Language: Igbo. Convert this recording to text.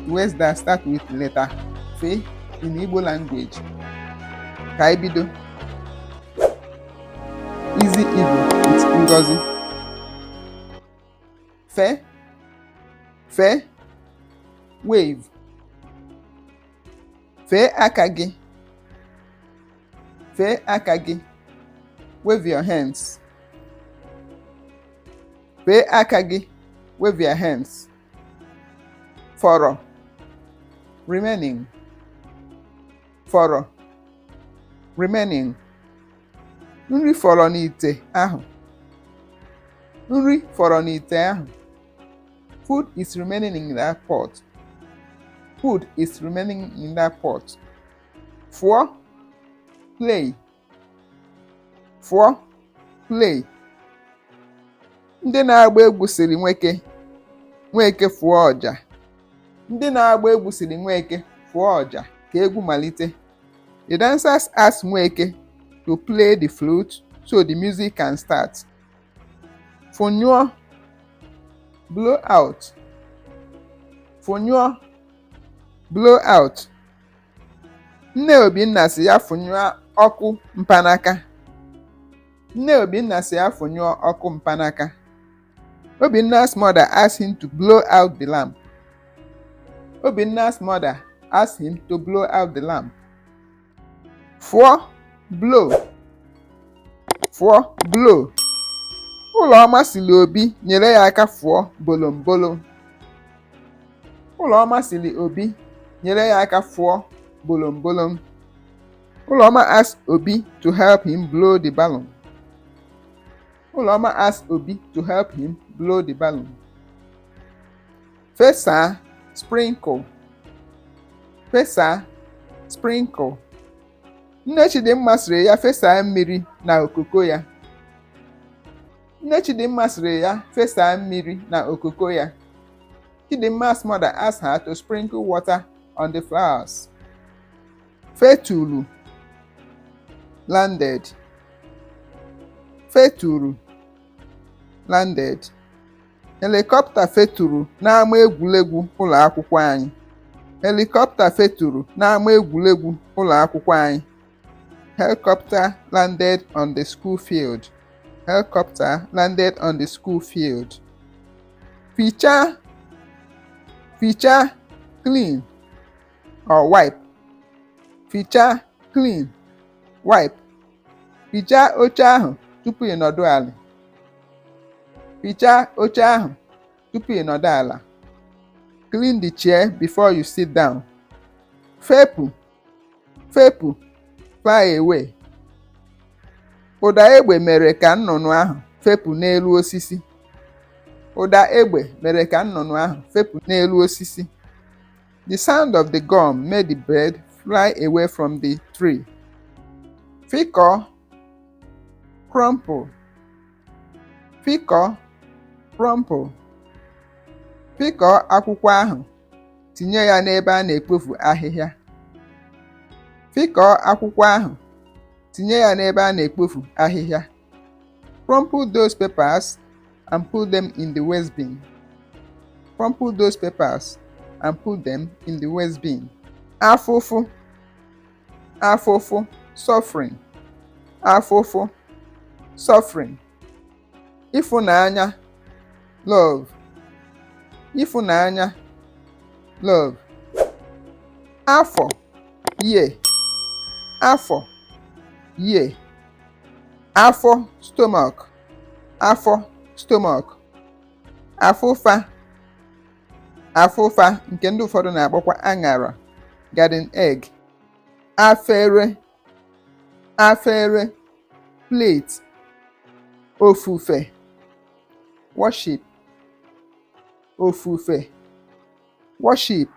Words that start with letter F in Igbo language. Ka anyị bido. Easy Igbo with Ngozi. Fe, fe, wave. Fee aka gị. Fee aka gị. Wave your hands. Fee aka gị. Wave your hands. Fọrọ, remaining. Fọrọ, remaining. Nri fọrọ n'ite ahụ. Nri fọrọ n'ite ahụ. Food is remaining in that pot. Food is remaining in that pot. Fụọ, play. Fụọ, play. Ndị na-agba egwu sịrị Nweke, "Nweke, fụọ ọja." Ndị na-agba egwu sịrị Nweke, "Fụọ ọja ka egwu malite." The dancers asked Nweke to play the flute so the music can start. Fụnyụọ, blow out. Fụnyụọ, blow out. Nne Obinna sị ya fụnyụọ ọkụ mpanaka. Nne Obinna sị ya fụnyụọ ọkụ mpanaka. Obinna's mother asked him to blow out the lamp. Obinna's mother asked him to blow out the lamp. Fụọ, blow. Fụọ, blow. Ụlọma sịrị Obi nyere ya aka fụọ bolombolo. Ụlọma sịrị Obi nyere ya aka fụọ bolombolo. Ụlọma asked Obi to help him blow the balloon. Ụlọma asked Obi to help him blow the balloon. Fesaa, sprinkle. Fesaa, sprinkle. Nne Chidimma sịrị ya fesaa mmiri na okoko ya. Nne Chidimma sịrị ya fesaa mmiri na okoko ya. Chidimma's mother asked her to sprinkle water on the flowers. Feturu, landed. Feturu, landed. Helikọpta feturu n'ama egwuregwu ụlọ akwụkwọ anyị. Helikọpta feturu n'ama egwuregwu ụlọ akwụkwọ anyị. Helicopter landed on the school field. Helicopter landed on the school field. Fichaa, fichaa, clean or wipe. Fichaa, clean, wipe. Fichaa oche ahụ tupu ị nọdụ ala. Fichaa oche ahụ tupu ị nọdụ ala. Clean the chair before you sit down. Fepụ, fepụ, fly away. Ụda egbe mere ka nnụnụ ahụ fepụ n'elu osisi. Ụda egbe mere ka nnụnụ ahụ fepụ n'elu osisi. The sound of the gun made the bird fly away from the tree. Fịkọọ, crumple. Fịkọọ, crumple. Fịkọọ akwụkwọ ahụ, tinye ya n'ebe a na-ekpofu ahịhịa. Fịkọọ akwụkwọ ahụ, tinye ya n'ebe a na-ekpofu ahịhịa. Crumple those papers and put them in the waste bin. Crumple those papers and put them in the waste bin. Afụfụ, afụfụ, suffering. Afụfụ, suffering. Ịfụnanya, love. Ịfụnanya, love. Afọ, year. Afọ, year. Afọ, stomach. Afọ, stomach. Afụfa, afụfa nke ndị ụfọdụ na-akpọkwa aṅara, garden egg. Afere, afere, plate. Ofufe, worship. Ofufe, worship.